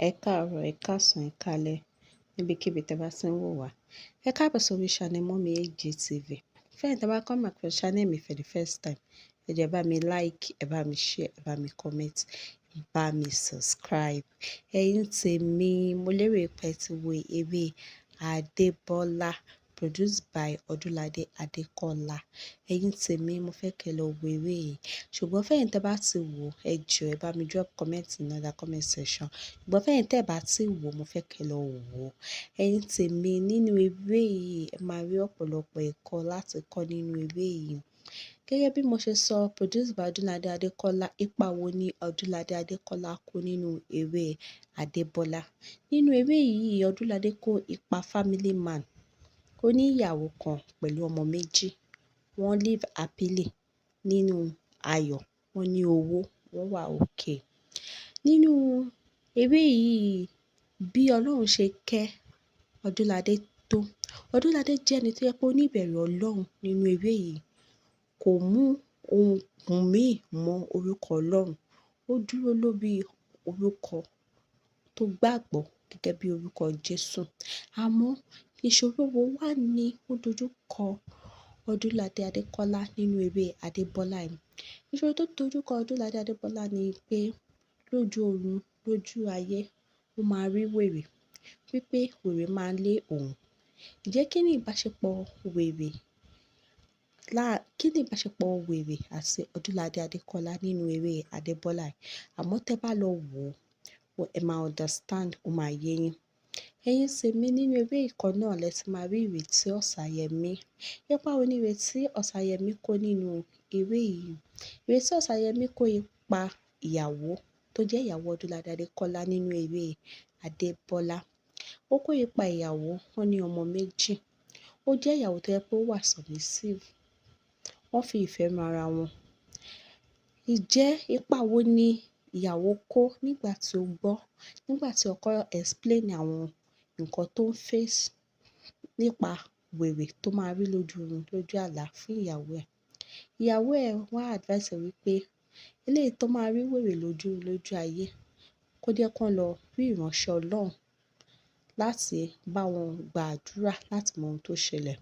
Ẹ káàárọ̀, ẹ̀ káàsán, ẹ̀ káalẹ́ níbikíbi tí ẹ bá tí ń wò wá. Ẹ káàbọ̀ sórí channel Mummy AGTV. Fẹ́yìn tí ẹ bá come across channel mi for the first time, ẹ jọ̀ọ́, ẹ bá mi like, ẹ bá mi share, ẹ bá mi comment, ẹ bá mi subscribe. Ẹ̀yin tèmi, mo lérò pé ẹ ti wo eré Adébọ́lá produced by Ọdúnladé Adékọ́lá. Ẹ̀yin tèmi, mo fẹ́ kẹ́ lọ wo eré yìí. Ṣùgbọ́n fẹ́yìn tí ẹ bá ti wò, ẹ jọ̀ọ́, ẹ bá mi drop comment in the comment section. Ṣùgbọ́n fẹ́yìn tí ẹ bá ti wò, mo fẹ́ kẹ́ lọ wò. Ẹ̀yin tèmi, nínú eré yìí, ẹ máa rí ọ̀pọ̀lọpọ̀ ẹ̀kọ́ láti kọ́ nínú eré yìí. Gẹ́gẹ́ bí mo ṣe sọ, produced by Ọdúnladé Adékọ́lá, ipa wo ni Ọdúnladé Adékọ́lá kó nínú eré Adébọ́lá? Nínú eré yìí, Ọdúnladé kó ipa family man. Ó ní ìyàwó kan pẹ̀lú ọmọ méjì. Wọ́n live happily nínú ayọ̀, wọ́n ní owó, wọ́n wà okay. Nínú eré yìí, bí Ọlọ́run ṣe kẹ́ Ọdúnladé tó, Ọdúnladé jẹ́ ẹni tó jẹ́ pé ó ní ìbẹ̀rù Ọlọ́run nínú eré yìí. Kò mú ohun míì mọ́ orúkọ Ọlọ́run. Ó dúró lórí orúkọ tó gbàgbọ́ gẹ́gẹ́ bí orúkọ Jésù. Àmọ́ ìṣòro wo wà ní ó dojú kọ Ọdúnladé Adékọ́lá nínú eré Adébọ́lá yìí? Ìṣòro tó dojú kọ Ọdúnladé Adébọ́lá ni pé lójú oorun, lójú ayé, ó máa rí wèrè, wípé wèrè máa lé òun. Ǹjẹ́ kí ni ìbáṣepọ̀ wèrè kí ni ìbáṣepọ̀ wèrè àti Ọdúnladé Adékọ́lá nínú eré Adébọ́lá yìí? Àmọ́ tẹ́ bá lọ wò ó, ẹ máa understand, ó máa yé yín. Ẹ̀yin tèmi, nínú eré ìkan náà lẹ ti máa rí Ìrètí Ọ̀sáyẹmí. Ipa wo ni Ìrètí Ọ̀sáyẹmí kó nínú eré yìí? Ìrètí Ọ̀sáyẹmí kó ipa ìyàwó tó jẹ́ ìyàwó Ọdúnladé Adékọ́lá nínú eré Adébọ́lá. Ó kó ipa ìyàwó, wọ́n ní ọmọ méjì. Ó jẹ́ ìyàwó tó jẹ́ pé ó wà submissive. Wọ́n fi ìfẹ́ mọ ara wọn. Ǹjẹ́ ipa wo ni ìyàwó kó nígbà tí ó gbọ́, nígbà tí ọkọ explain àwọn nǹkan tó ń face nípa wèrè tó máa rí lójú orun, lójú àlá fún ìyàwó ẹ̀? Ìyàwó ẹ̀ wá advice ẹ̀ wípé eléyìí tó máa rí wèrè lójú ayé, kó jẹ́ kó lọ rí ìránṣẹ́ Ọlọ́run láti bá wọn gba àdúrà láti mọ ohun tó ṣẹlẹ̀.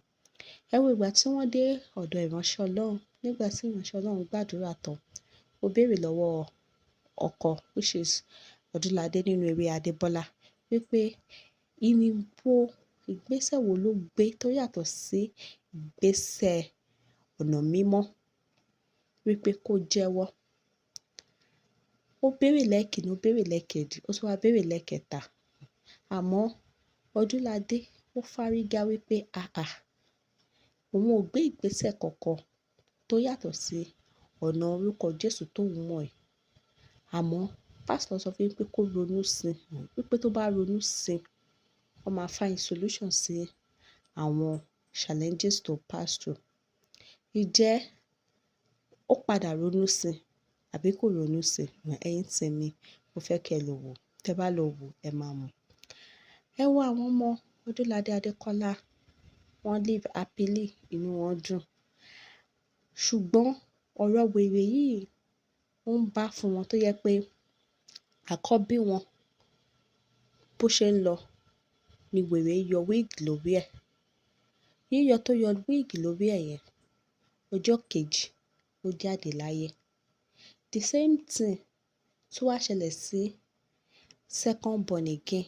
Ẹ wo ìgbà tí wọ́n dé ọ̀dọ̀ ìránṣẹ́ Ọlọ́run, nígbà tí ìránṣẹ́ Ọlọ́run gbàdúrà tán, ó béèrè lọ́wọ́ ọkọ, which is Ọdúnladé nínú eré Adébọ́lá, wípé ìrìn wo, ìgbésẹ̀ wo ló gbé tó yàtọ̀ sí ìgbésẹ̀ ọ̀nà mímọ́, wípé kó jẹ́wọ́. Ó béèrè lẹ́ẹ̀kínní, ó béèrè lẹ́ẹ̀kejì, ó tún wá béèrè lẹ́ẹ̀kẹta. Àmọ́ Ọdúnladé ó fárígá wípé àà, òun ò gbé ìgbésẹ̀ kankan tó yàtọ̀ sí ọ̀nà orúkọ Jésù tó ń mọ̀ ẹ́. Àmọ́ pastor sọ fún wípé kó ronú sí, wípé tó bá ronú sí, wọ́n máa find solution sí àwọn challenges tó pass through. Ǹjẹ́ ó padà ronú sí àbí kò ronú sí? Ẹ̀yin tèmi, mo fẹ́ kí ẹ lọ wò. Tẹ bá lọ wò, ẹ máa mọ̀. Ẹ wo àwọn ọmọ Ọdúnladé Adékọ́lá, wọ́n live happily, inú wọn dùn. Ṣùgbọ́n ọ̀rọ̀ wèrè yìí ó ń bá fún wọn tó yẹ pé àkọ́bí wọn, bó ṣe ń lọ ni wèrè yọ wig lórí ẹ̀. Yíyọ tó yọ wig lórí ẹ̀ yẹn, ọjọ́ kejì ó jáde láyé. The same thing tún wá ṣẹlẹ̀ sí second born again.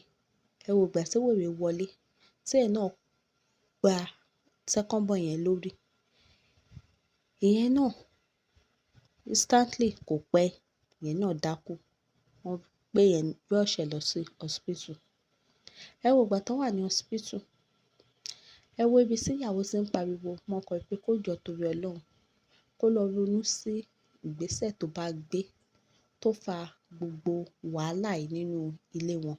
Ẹ wo ìgbà tí wèrè wọlé, tí ẹ̀ náà gba second born yẹn lórí. Ìyẹn náà instantly, kò pẹ́, ìyẹn náà dákú. Wọ́n gbé yẹn rush ẹ lọ sí hospital. Ẹ wo ìgbà tó wà ní hospital. Ẹ wo ibi tí ìyàwó tí ń pariwo mọ́ ọkọ ẹ̀ pé kó jọ torí Ọlọ́run, kó lọ ronú sí ìgbésẹ̀ tó bá gbé tó fa gbogbo wàhálà yìí nínú ilé wọn.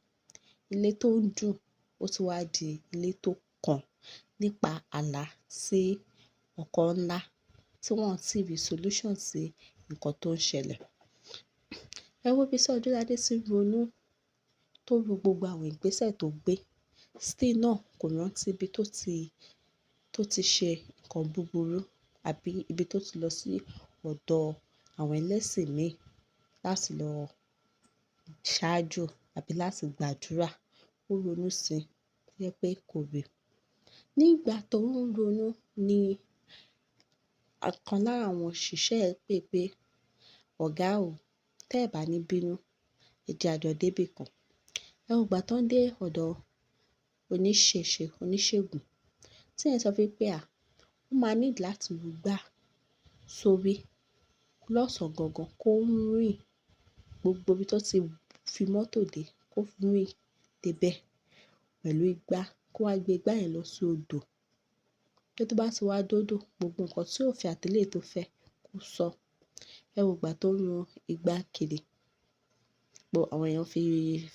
Ilé tó ń dùn ó ti wá di ilé tó kan nípa àlá sí ọkọ ńlá tí wọ́n sì rí solution sí nǹkan tó ń ṣẹlẹ̀. Ẹ wo ibi tí Ọdúnladé tí ń ronú, tó ro gbogbo àwọn ìgbésẹ̀ tó gbé. Still náà kò rántí ibi tó ti ṣe nǹkan búburú àbí ibi tó ti lọ sí ọ̀dọ̀ àwọn ẹlẹ́sìn míì láti lọ ṣáájú. àbí láti gbàdúrà. Ó ronú sí i, tó jẹ́ pé kò rí. Nígbà tó ń ronú ní ọ̀kan lára àwọn òṣìṣẹ́ ẹ̀ pé pé, "Ọ̀gá o, tẹ́ ẹ bá ní bínú, ẹ jẹ́ a jọ dé ibì kan." Ẹ wo ìgbà tó ń dé ọ̀dọ̀ oníṣẹ̀ṣe, oníṣègùn, tí ẹ̀ ń sọ fún pé à, ó máa need láti rú gbá sórí lọ́sàn gangan kó rìn gbogbo ibi tó ti fi mọ́tò dé, kó rìn dé ibẹ̀ pẹ̀lú igbá, kó wá gbé igbá yẹn lọ sí odò. Pé tó bá ti wá dé odò, gbogbo nǹkan tí ó fẹ́ àti eléyìí tó fẹ́ kó sọ. Ẹ wo ìgbà tó ń ru igbá kiri, gbogbo àwọn èèyàn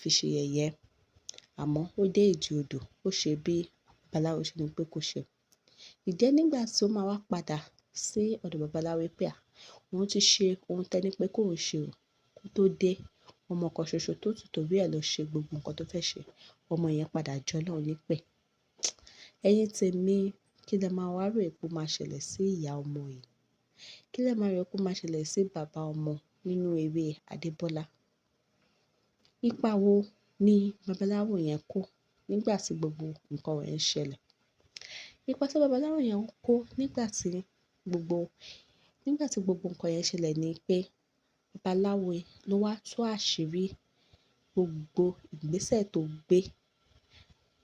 fi ṣe yẹ̀yẹ́. Àmọ́ ó dé ìdí odò, ó ṣe bí babaláwo ṣe ní pé kó ṣe. Ǹjẹ́ nígbà tí ó máa wá padà sí ọ̀dọ̀ babaláwo pé à, òun ti ṣe ohun tẹ́ní pé kó ṣe o, kó tó dé, ọmọ kan ṣoṣo tó ti torí ẹ lọ ṣe gbogbo nǹkan tó fẹ́ ṣe, ọmọ yẹn padà jẹ́ Ọlọ́run nípè. Ẹ̀yin tèmi, kí lẹ máa wá rò pé ó máa ṣẹlẹ̀ sí ìyá ọmọ yìí? Kí lẹ máa rò pé ó máa ṣẹlẹ̀ sí bàbá ọmọ nínú eré Adébọ́lá? Ipa wo ni babaláwo yẹn kó nígbà tí gbogbo nǹkan wọ̀nyẹn ń ṣẹlẹ̀? Ipa tí babaláwo yẹn kó nígbà tí gbogbo nǹkan yẹn ṣẹlẹ̀ ni pé babaláwo ló wá tú àṣírí gbogbo ìgbésẹ̀ tó gbé,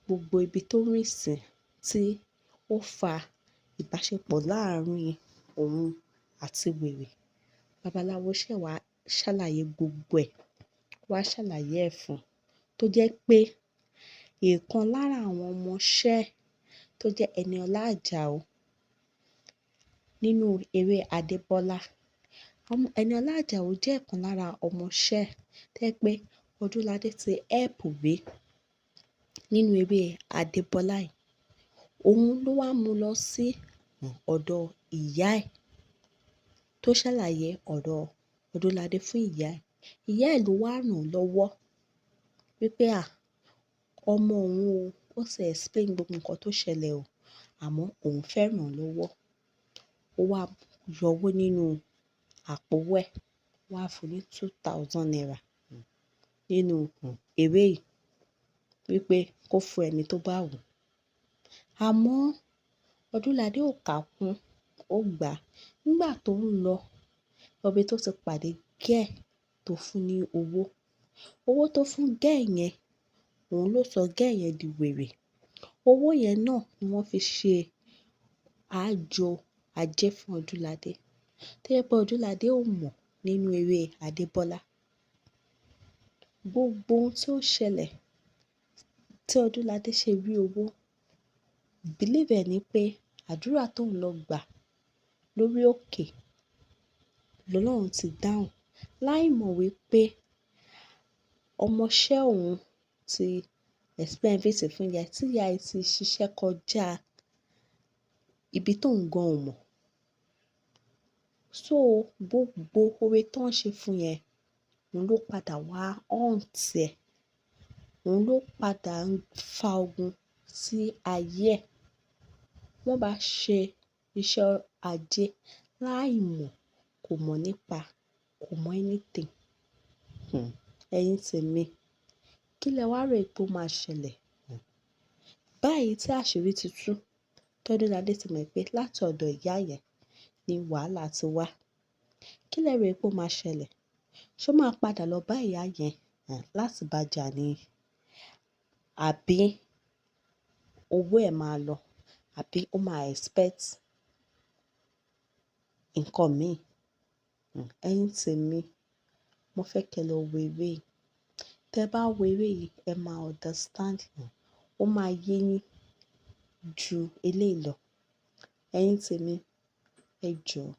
gbogbo ibi tó rìn sí tí ó fa ìbáṣepọ̀ láàárín òun àti wèrè. Babaláwo ṣẹ̀ wá ṣàlàyé gbogbo ẹ̀, wá ṣàlàyé ẹ̀ fún un, tó jẹ́ pé ìkan lára àwọn ọmọ-iṣẹ́ tó jẹ́ Ẹniọlá Àjàó nínú eré Adébọ́lá. Ẹniọlá Àjàó jẹ́ ọ̀kan lára ọmọ-iṣẹ́ tó jẹ́ pé Ọdúnladé ti help rí nínú eré Adébọ́lá yìí. Òun ló wá mú lọ sí ọ̀dọ̀ ìyá ẹ̀ tó ṣàlàyé ọ̀rọ̀ Ọdúnladé fún ìyá ẹ̀. Ìyá ẹ̀ ló wá ràn án lọ́wọ́ wípé à, ọmọ òun o, ó ti explain gbogbo nǹkan tó ṣẹlẹ̀ o, àmọ́ òun fẹ́ ràn án lọ́wọ́. Ó wá yọ owó nínú àpò owó ẹ̀, wá fún un ní ₦2,000 nínú eré yìí wípé kó fún ẹni tó bá wù. Àmọ́ Ọdúnladé ò kà kún, ó gbà á. Nígbà tó ń lọ, ibi tó ti pàdé girl tó fún ní owó. Owó tó fún girl yẹn, òun ló sọ girl yẹn di wèrè. Owó yẹn náà ni wọ́n fi ṣe àjò ajé fún Ọdúnladé. Tó jẹ́ pé Ọdúnladé ò mọ̀ nínú eré Adébọ́lá. Gbogbo ohun tí ó ṣẹlẹ̀ tí Ọdúnladé ṣe rí owó, believe ẹ ní pé àdúrà tó ń lọ gbà lórí òkè lọ́lọ́run ti dáhùn. Láì mọ̀ wípé ọmọ-iṣẹ́ òun ti explain everything fún ìyá ẹ, tí ìyá ẹ ti ṣiṣẹ́ kọjá ibi tó ń gan ò mọ̀. So gbogbo oore tó ń ṣe fún yẹn, òun ló padà wá haunt ẹ̀. Òun ló padà ń fa ogun sí ayé ẹ̀. Wọ́n bá ṣe iṣẹ́ ajé láì mọ̀, kò mọ̀ nípa, kò mọ̀ anything. Ẹ̀yin tèmi, kí lẹ wá rò pé ó máa ṣẹlẹ̀? Báyìí tí àṣírí ti tú, tí Ọdúnladé ti mọ̀ pé láti ọ̀dọ̀ ìyá yẹn ni wàhálà ti wá. Kí lẹ rò pé ó máa ṣẹlẹ̀? Ṣé ó máa padà lọ bá ìyá yẹn láti bá jà ni? Àbí owó ẹ̀ máa lọ? Àbí ó máa expect nǹkan mi? Ẹ̀yin tèmi, mo fẹ́ kí ẹ lọ wo eré yìí. Tẹ bá wo eré yìí, ẹ máa understand. Ó máa yé yín ju eléyìí lọ. Ẹ̀yin tèmi, ẹ jọ̀ọ́,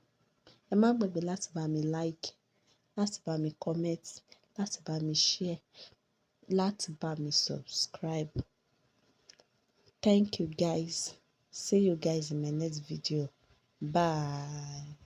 ẹ má gbàgbé láti bá mi like, láti bá mi comment, láti bá mi share, láti bá mi subscribe. Thank you guys. See you guys in my next video. Bye.